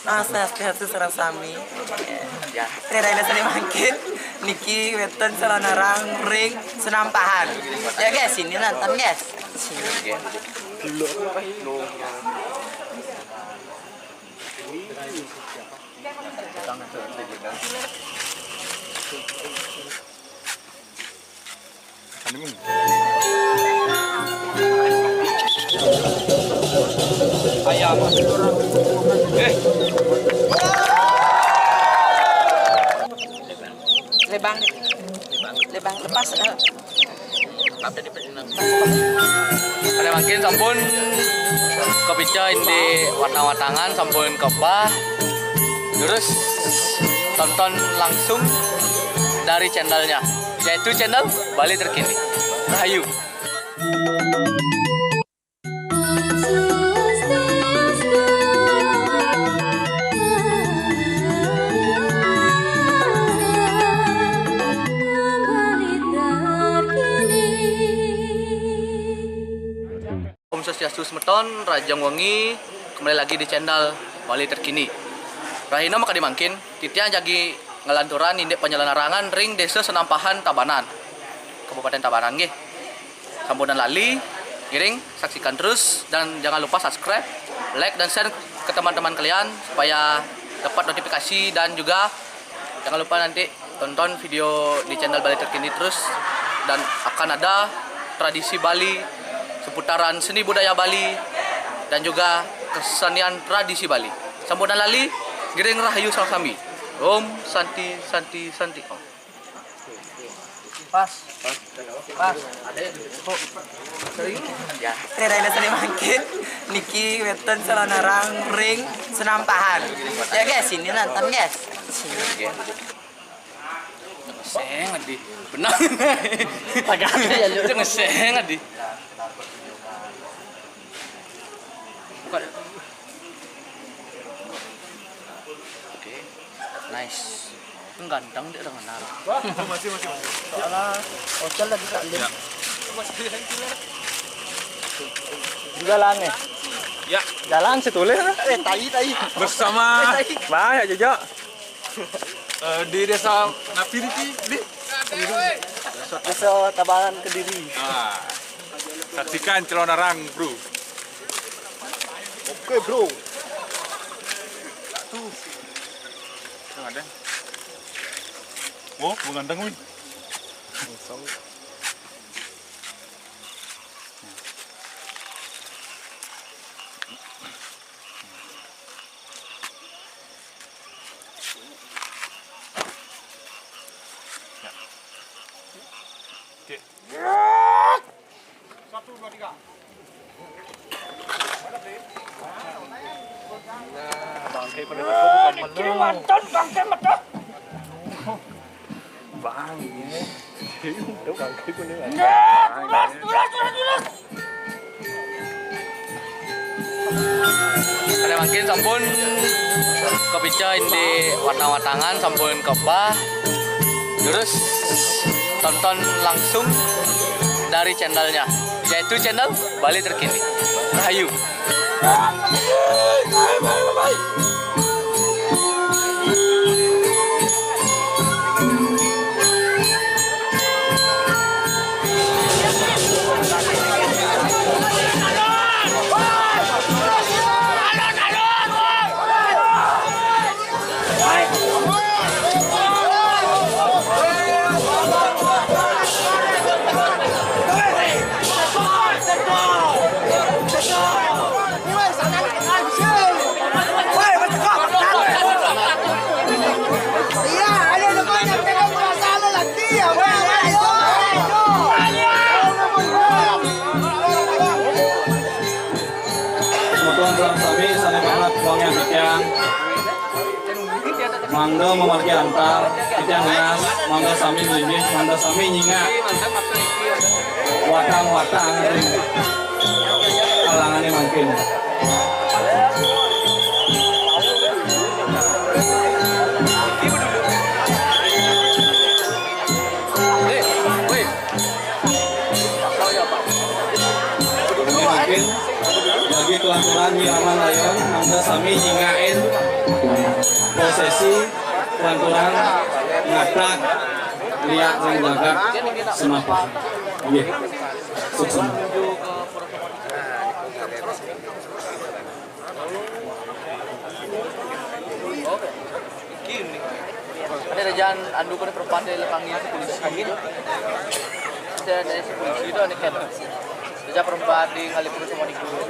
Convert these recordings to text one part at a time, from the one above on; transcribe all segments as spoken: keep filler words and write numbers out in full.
Om Swastiastu sareng sami. Ya. Ida dané sané mangkin, niki wénten calonarang ring Senampahan. Ya guys, sini nonton guys. Sini. Ayam. Eh. Lebang. Lebang lepas. Eh. Ida mangkin sampun kapica indik watang-watangan, sampun kebah. Terus tonton langsung dari channelnya, yaitu channel Bali Terkini. Rahayu. Om Swastiastu semeton, rahajeng wengi, kembali lagi di channel Bali Terkini. Rahina makadi mangkin, titiang jagi nglanturang indik panyalonarangan ring Desa Senampahan, Tabanan, Kabupaten Tabanan nggih. Sampunang lali, giring saksikan terus dan jangan lupa subscribe, like dan share ke teman-teman kalian supaya dapat notifikasi dan juga jangan lupa nanti tonton video di channel Bali Terkini terus, dan akan ada tradisi Bali, seputaran seni budaya Bali, dan juga kesenian tradisi Bali. Sampunang lali, giring rahayu sareng sami. Om Santi, Santi, Santi Om. Pas. Pas. Ida dané sané mangkin, niki wénten calonarang ring Senampahan. Ya guys, sini nonton guys. Sini. Ngeseng adi. Benar. Agak ada ya, lu. Itu ngeseng adi. Buka. Oke. Nice. Kan ganteng dia orang kenal. Soalnya Ocel lagi tak ada. Ya. Juga lah nih. Ya. Jalan situlih. Eh, tai, tai. Bersama. Eh, tai. Banyak juga. Eh, di desa napi niki, di? Desa Tabanan, Kediri. Ah. Saksikan calonarang, Bro. Oke, Bro. Tuh. Yang ada. Oh, ganteng, wih. Oke. Satu, dua, tiga. Nah, bangke pada metu, bukan menu. Mantan bangke metu. Bang. Itu bangke kuning. Nah, tulas, tulas, tulas, tulas. Ida mangkin sampun kapica indik watang-watangan, sampun kebah. Terus tonton langsung dari channelnya, yaitu channel Bali Terkini. Rahayu. Semeton sareng sami sané manget wangian titiang. Mangda mamargi antar, titiang nunas, mangda sami nglimbing, mangda sami nyingak watang-watang ring kalangané mangkin. Mangkin, jagi kalanturan nyiraman layon, mangda sami nyingakin Lanturang ngatah liak ring jagat Senapan. Nggih. Suksma. Ada rejaan andu pada perempatan lepangi polisi. Ada dari polisi itu ada kan. Kerja perempat di kali pun sama di guru.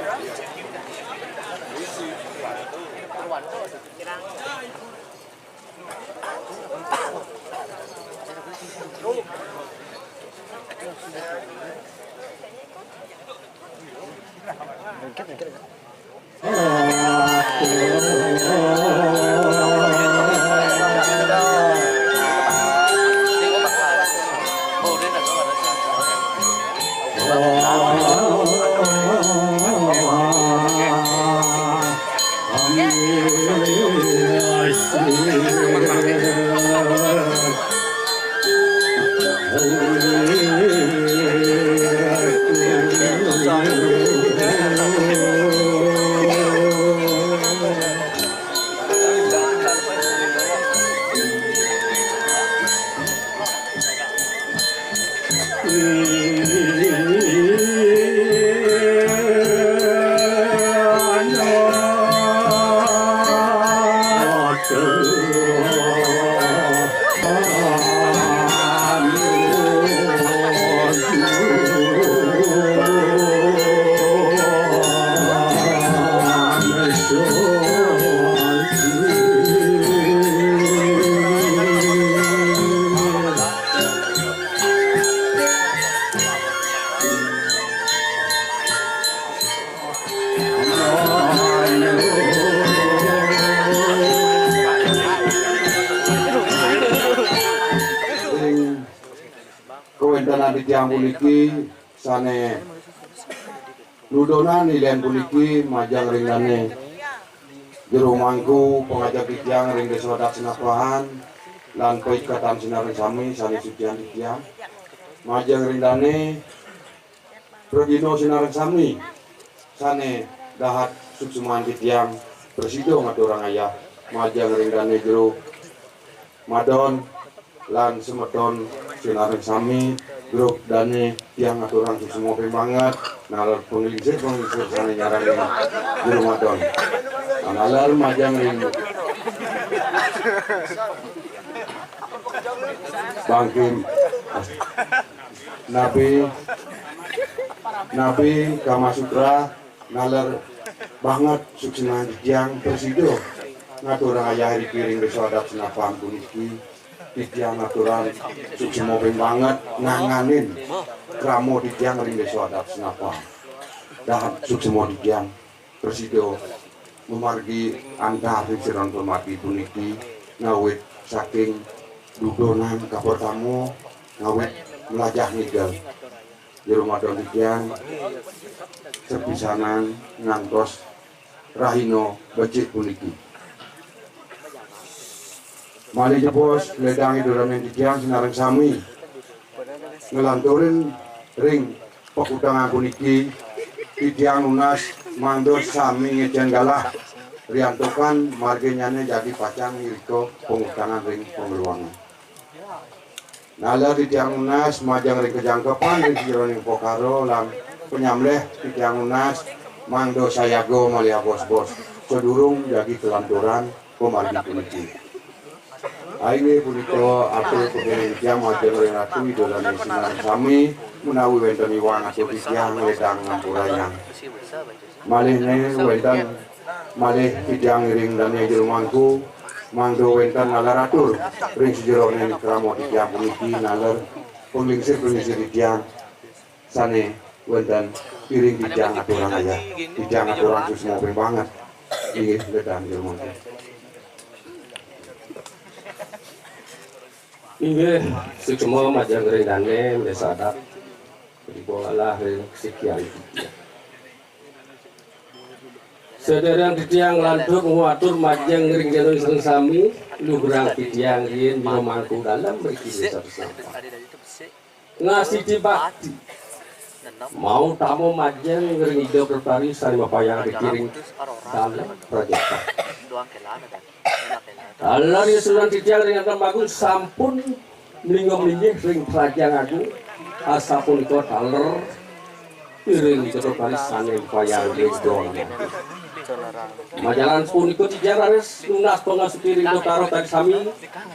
Ring kawéntenan titiang puniki sané nudonan ilén puniki majeng ring dané jero mangku pangajap titiang ring Désa Adat Senapahan lan paiketan sinareng sami sané sucian titiang. Majeng ring dané pragina sinareng sami sané dahat suksmaan titiang prasida ngaturang ayah majeng ring dané jero madon lan semeton sinareng sami grup dané tiang ngaturang suksma ping banget naler panglingsir-panglingsir sané nyarengin jero madon. Naler majeng ring bangkim Nabi, Nabi Kamasutra, naler banget suksmaan titiang prasida ngaturang ayah iriki ring Désa Adat Senapan puniki. Titiang ngaturang suksma ping banget nanganin krama titiang ring Désa Adat Senapan. Dahat suksma titiang prasida mamargi antar ring siron pamargi puniki ngawit saking dudonan kapertama ngawit mlajah ngigel. Jero madon titiang sepisanan ngantos rahina becik puniki. Malih jebos ledang Ida Dané titiang sinareng sami nglanturin ring pakutengan puniki titiang nunas mangda sami ngicén galah riantukan marginyané jagi pacang irika pangutengan ring pangluangan. Naler titiang nunas majeng ring kajangkepan ring sajeroning pokara lan panyamleh titiang nunas mangda sayaga malih abos-bos sadurung jagi kalanturan pamargi puniki. Inggih punika atur pangéling titiang majeng ring Ratu Ida Dané sinareng sami menawi wénten iwang atur titiang ledang ngampurayang. Malihné wénten malih titiang ngiring dané jero mangku, mangda wénten naler atur ring sajeroning krama titiang puniki naler panglingsir-panglingsir titiang sané wénten iring titiang aturang ayah, titiang aturang suksma ping banget. Inggih, ledang jero mangku. Inggih, suksma majeng ring dané, Désa Adat. Ibu Allah ring sikian. Sadéréng titiang lantur nguatur majeng ring jero sareng sami, lugrang titiang riin jero mangku dalem mriki satu sapa. Ngasiti bakti. Mau tamu majeng ring Ida Betari sané mapayang ring dalem prajapan. Taler ring susunan titiang ring Angkang Agung sampun ningom linggih ring Praja Agung, asapunika taler ring Ida Betari sané mapayang ring dalem. Majalan punika titiang raris nunas pangasuti ring Ida Betara tadi sami,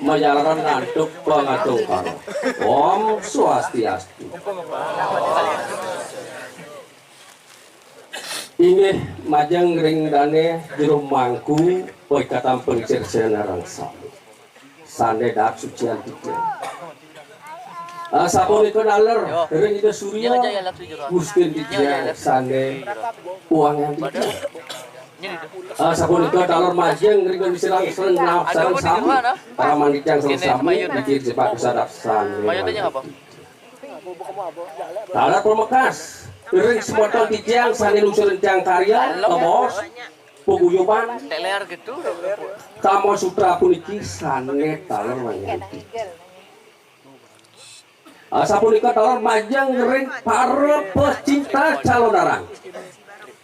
majalaran antuk pangatungkara. Om Swastiastu. Inggih majeng ring dané jero mangku paikatan panglingsir sané sareng sami. Sané dahat sucian titiang. Ah, sapunika taler ring Ida Surya, Gustin titiang sané puangan titiang. Ah, sapunika taler majeng ring Ida Sirang sareng sami. Paraman titiang sareng sami, niki jepak sadap sané. Taler pamekas, ring semeton titiang sané lungsur rencang karya, kabaos, paguyuban, Kama Sutra puniki sané taler manganti. Asapunika taler majeng ring para pecinta Calonarang.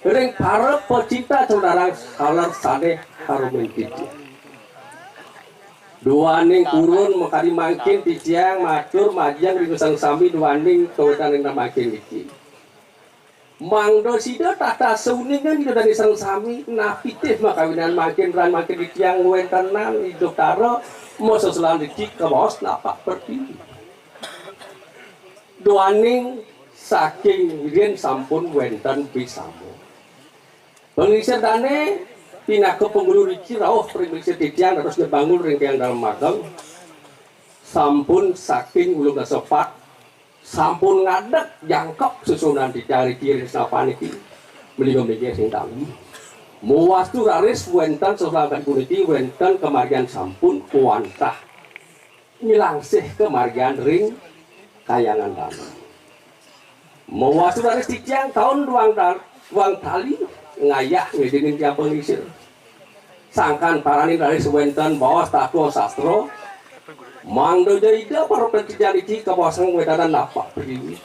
Ring para pecinta Calonarang taler sané harumin titiang. Duaning purun makadi mangkin titiang matur majeng ring sareng sami duaning kawitan ring mangkin niki. Mangda sida tatas sauningan Ida dané sareng sami, napi tih makawinan mangkin ran mangkin titiang ngwéntenang Ida Betara maseselan riki kabaos napak pertiwi. Duaning saking riin sampun wénten bisama. Panglingsir dané pinaka pangulu riki rauh panglingsir titiang dados nyebangun ring Hyang Dalem Ageng. Sampun saking ulung dasa pat, sampun ngadeg jangkep susunan titiang riki ring senapan niki. Mlingga-mlingga sing dalem. Mawastu raris wénten sesuatu puniki wénten kamargian sampun wantah nyilangsih kamargian ring Kahyangan Dalem. Mawastu raris titiang taun duang dal-, duang tali ngayah ngidinin tiang panglingsir. Sangkan paranin raris wénten baos tatua sastra. Mangda ja Ida para pratijal niki kabaosang wédanan napak priwi.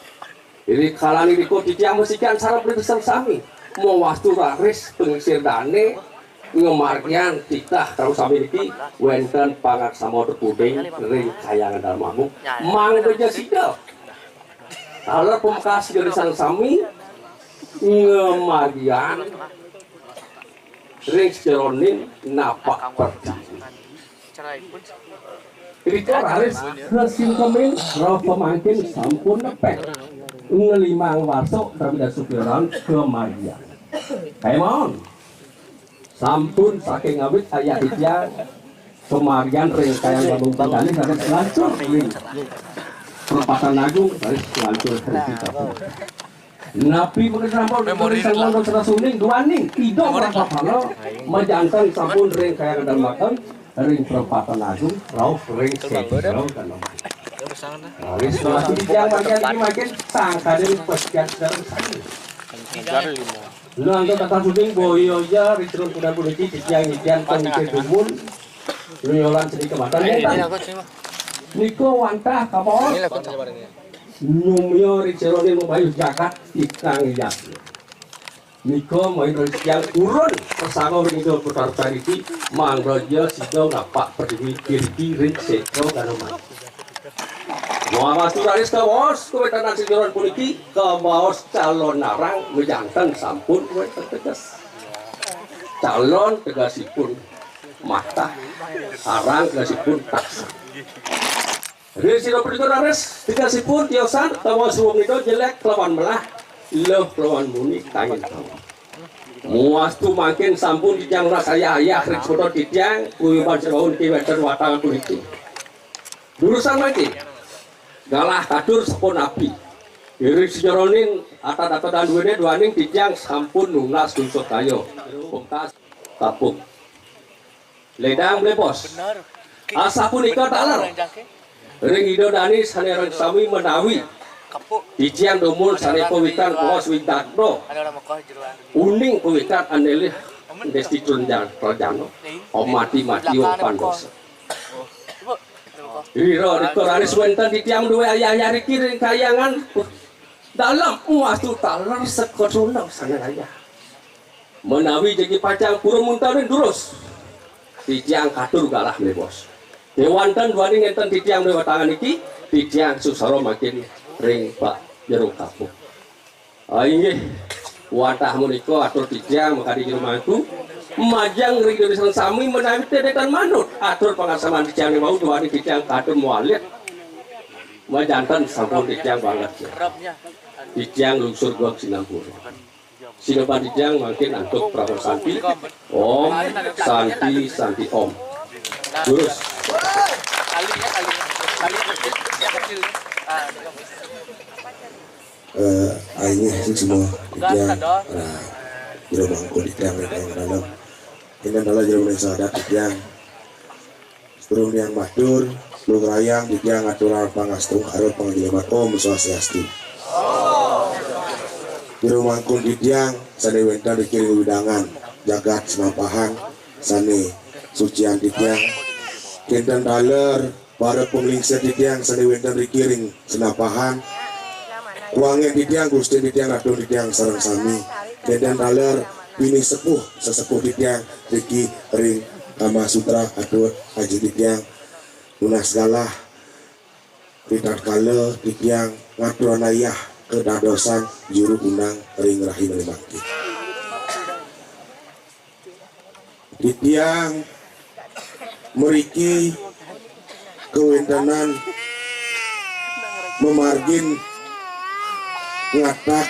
Iri kalaning rika titiang masikian sareng pribadi sami. Mawastu raris panglingsir dané ngamargiang titah rauh sami niki wénten pangaksama trepuding ring Kahyangan Dalem Ageng. Mangda ja sida taler pamekas ring sareng sami ngamargiang ring sajeroning napak pertiwi. Rika raris kasingkemin rauh pamangkin sampun nepek nglimang warsa Drabida Supiran kamargiang. Kaemon. Sampun saking awit ayah titiang kamargiang ring Kahyangan Dalem Ageng raris lancur ring Perempatan Agung raris lancur ring Napi mangkin sampun memori ring Sang Hyang Widi Wasa Suning duaning Ida Prapatana majanten sampun ring Kahyangan Dalem Ageng ring Perempatan Agung rauh ring Sétra Gana Mangku. Raris titiang mangkin niki mangkin sangkaning pesian sedeng sami. Nangga kata suning boyo ya ring Trun Kuda puniki titiang nyikian pangikir dumun. Luyolan sedikit mata. Nika wantah kabaos. Nyumya ring sajeroning mabayuh jagat ikang yatna. Nika main ring tiang purun prasangga ring Ida Betara Pariki, mangda ja sida napak pertiwi iriki ring Sétra Gana Mangku. Mawastu raris kabaos kawéntenan sajeroning puniki, kabaos Calonarang majanten sampun wénten teges. Calon tegesipun matah, arang tegesipun taksah. Ring sira punika raris tegesipun tiosan, tawa suwung nika jelék kelawan melah, luh kelawan muni kangin tawa. Muastu mangkin sampun titiang rasayah ayah ring semeton titiang, kuyuban sira wau niki wénten watangan puniki. Durusang mangkin, galah katur sampun api. Ring sajeroning atad-atadan duéné duaning titiang sampun nunas dusa kaya. Pungkas kapuk. Ledang blebos. Asapunika taler. Ring Ida Dané sané ring sami menawi titiang dumun sané pawikan baos widatno. Uning pawikan ané lih Desti Trunjana. Om mati-mati om pandosa. Ira rika raris wénten titiang duwé ayah-ayah riki ring kahyangan. Dalem wastu taler seka tuneng sané ngayah. Menawi jagi pacang purun muntarin durus, titiang katur galah mlebos. Kéwanten duaning nénten titiang miwah tangan niki, titiang suksara mangkin ring Pak Jero Kapuk. Ah, inggih. Wantah menika atur titiang makadi jero mangku. Majeng ring Ida dané sareng sami menawi nénten manut atur pangasaman titiang wau duaning titiang katur mawalit. Majanten sampun titiang banget. Titiang lungsur gua sinampura. Sinebat titiang mangkin antuk pramod santi. Om Santi Santi Om. Terus. Eh, aing sih semua titiang. Nah, jero mangku titiang ring dalam. Ini adalah jero manik sadat titiang. Sedurung titiang matur, lugrayang titiang ngaturang pangastungkara pangajilamat. Om Swastiastu. Jero mangku titiang sané wénten ring wewidangan jagat Senapahan sané sucian titiang. Kénten taler para panglingsir titiang sané wénten ring Senapahan. Kuangin titiang, gustin titiang, ratu titiang sareng sami. Kénten taler pinih sepuh, sesepuh titiang riki ring Kama Sutra, atur aji titiang. Nunas galah ritatkala titiang ngaturang ayah kadadosang juru undang ring rahina mangkin. Titiang mriki kawéntenan mamargin ngatak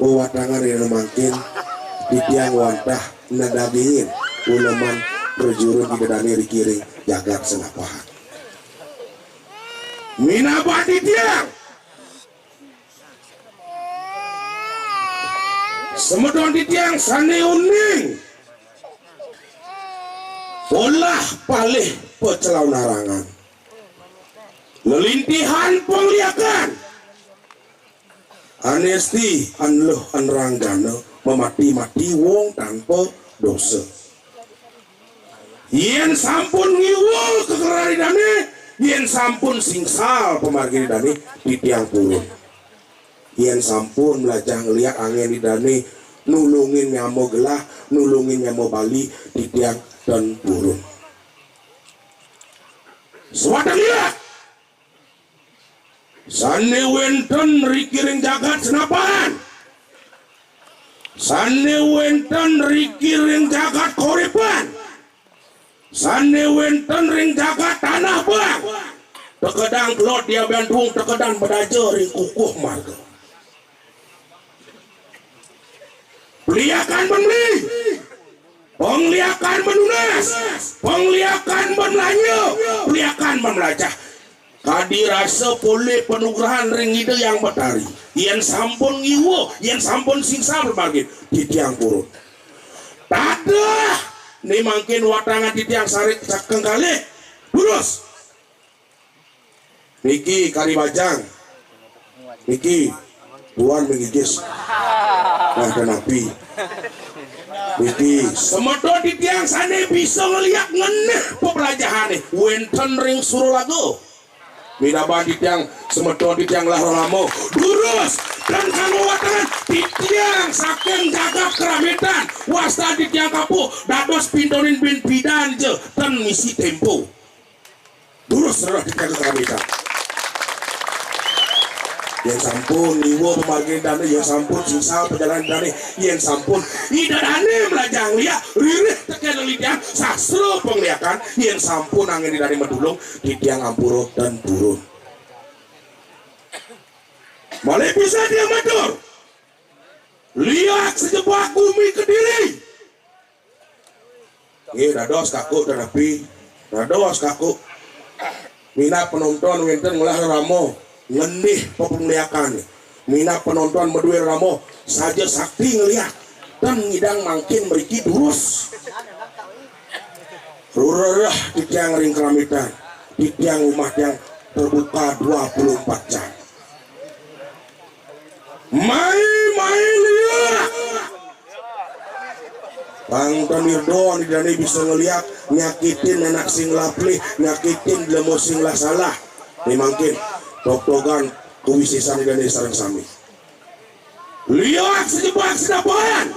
wewatangan rahina mangkin, titiang wantah nadagingin uleman prajuru Ida dané ring jagat Senapahan. Minab titiang semeton titiang sané uning, olah palih pacalaunarangan, lelintihan pangliakan, anesti anluh anranggana, mamati-mati wong tanpa dosa. Yén sampun ngiwa kakrayan Ida dané, yén sampun singsal pamargin Ida dané, titiang purun. Yén sampun mlajah ngléak anggén Ida dané, nulungin nyama gelah, nulungin nyama bali, titiang ten purun. Swatek liak sané wénten riki ring jagat Senapahan, sané wénten riki ring jagat Koripan, sané wénten ring jagat Tanah Abang, tekedang kelod di Abian Tuung, tekedang madaja ring kukuh marga. Peliakan ban meli, pengliakan ban nunas, pengliakan ban belanja, peliakan ban mlajah. Kadi rasa polih panugrahan ring Ida Hyang Batari. Yén sampun ngiwa, yén sampun singsal pamargin, titiang purun. Tadah né mangkin watangan titiang sarik sakeng kalih. Durus. Niki kari bajang. Niki tuan mengigis. Nah, kenapi? Niki semeton titiang sané bisa ngléak ngenéh pepelajahané wénten ring Suralaga. Minab titiang semeton titiang lah rama. Durus dan kanggo watangan titiang saking jagat Keramitan. Wastan titiang kapuh dados pintonin bin pidan ja ten misi tempo. Durus rereh titiang ka Keramitan. Yén sampun ngiwa pamargin Ida dané, yén sampun singsal pajalanan Ida dané, yén sampun Ida dané mlajah ngléak, ririh tekén lelitian sastra pangliakan, yén sampun anggén Ida dané matulung, titiang ampura ten purun. Malih pisan titiang matur, liak sajebag gumi Kediri. Nggih, dados kaku tetapi dados kaku. Minab penonton wénten ngelah rama ngendih pepengliakan. Minab penonton madué rama saja sakti ngeliat. Ten ngidang mangkin mriki durus. Rereh titiang ring Keramitan. Titiang umah tiang terbuka dua puluh empat jam. Mai, mai liak. Pang ten wirda Ida dané bisa ngeliak, nyakitin anak sing ngelah pelih, nyakitin jelema sing ngelah salah. Né mangkin togtogan kawisésan Ida dané sareng sami. Liak sejepak sedapan.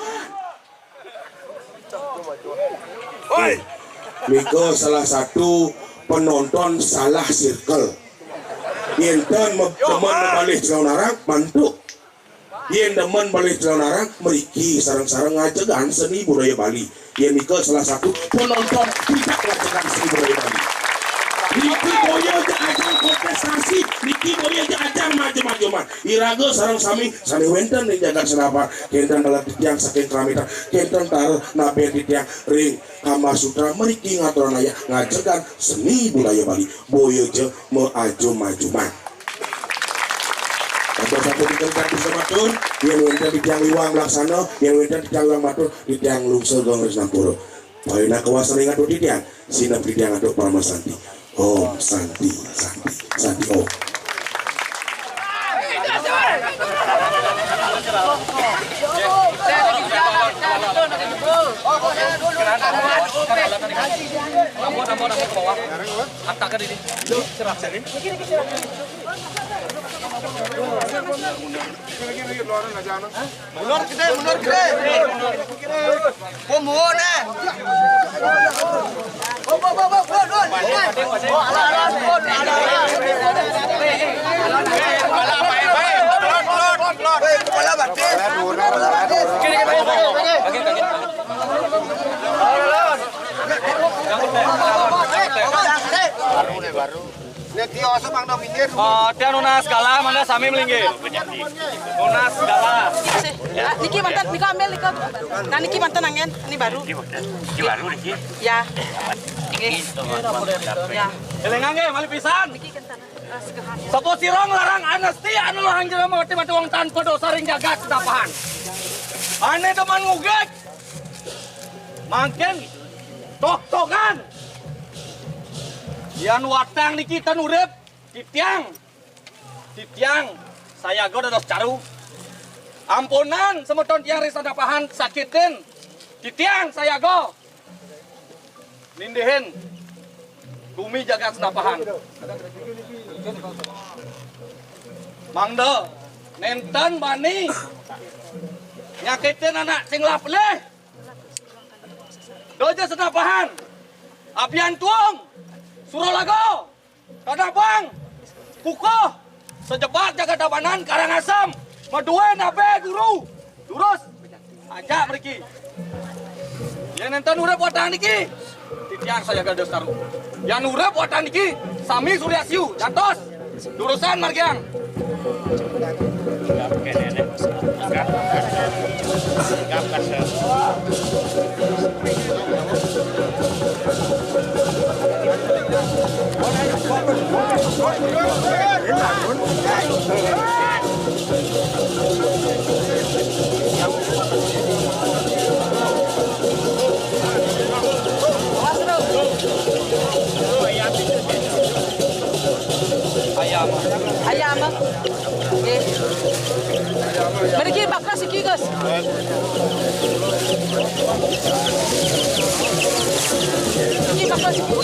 Oi, nika salah satu penonton salah circle. Yén ten me-, demen balih Calonarang, mantuk. Yén demen balih Calonarang, mriki sareng-sareng ngajegang seni budaya Bali. Yén nika salah satu penonton tidak ngajegang seni budaya Bali. Niki boya ja ajang kontestasi, niki boya ja ajang majem-majeman. Iraga sareng sami, sami wénten ring jagat Senapan, kénten dalam titiang saking Kerametan, kénten taruh napi titiang ring Kamar Sutra, mriki ngaturang ayah ngajegang seni budaya Bali, boya ja maajum-ajuman. Sampun, sampun, titiang bisa matur, yén wénten titiang iwang laksana, yén wénten titiang iwang matur, titiang lungsur geng ring sampura. Payuna kawasan ngatur titiang, sineb titiang antuk parama santi. Om Santi, Santi, Santi Om. Mundur gedé, mundur gedé. Pumunan. Baru deh, baru. Nek tioso Bang Dom minggir. Oh, tiang nunas galah, mangda sami malinggih. Nunas galah. Ah, niki manten, nika ambil nika. Nah, niki manten anggén, ini baru. Niki manten. Niki baru niki. Ya. Nggih. Ya. Élingang nggih, malih pisan. Niki kénten. Eh, segahana. Sapa sira nglarang anesti anu lohang jelema mati-mati wong tanpa dosa ring jagat Senapan. Ané demen ngugig. Mangkin toktokan. Yan watang niki ten urip, titiang, titiang sayaga dados caru. Ampunang semeton tiang ring Senapan sakitin, titiang sayaga nindihin gumi jagat Senapan. Mangda nénten bani nyakitin anak sing lah pelih. Doja Senapan, Abian Tuung, Suralaga, Kadabang, Kukuh, sajebag jagat Tabanan, Karangasem, madué nabé guru, durus, ajak mriki. Yén nénten urip watang niki, titiang sayaga dados caru. Yén urip watang niki, sami Surya Siu, jantos. Durusan margiang. Ayam. Ayam. Nggih. Mriki bakras iki, Gus. Iki bakras iki.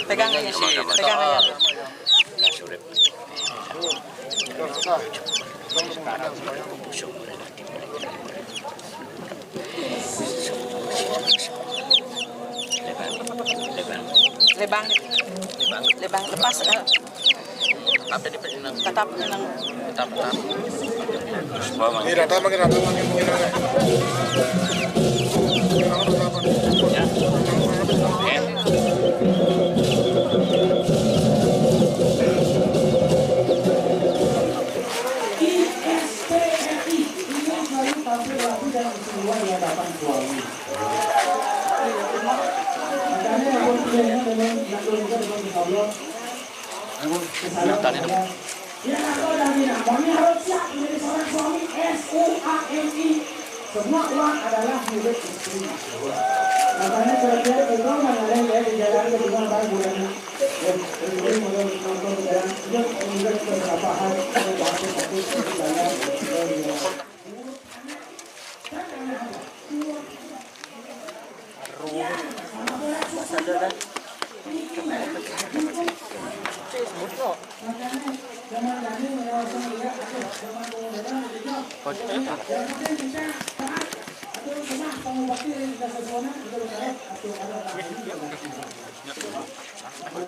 Pegang aja, pegang aja. Lebang. Lebang. Lepas. Eh. Tetap, tetap. Tetap, tetap. Ini rata, makin rata, makin, makin rata. Ya. Eh. I S P R I, ingin selalu tampil rapi dan istimewa di hadapan suami. Makanya yang punya memang yang juga dengan Allah. Kesalahan saya. Ya, atau yang tidak, kami harus siap menjadi seorang suami, S U A M I. Semua uang adalah milik istri. Makanya kerja itu mengalir ya di jalan ke rumah baru bulan ini. Ya, jadi mulai nonton jalan, dia menunjuk beberapa hal, beberapa hal, tapi saya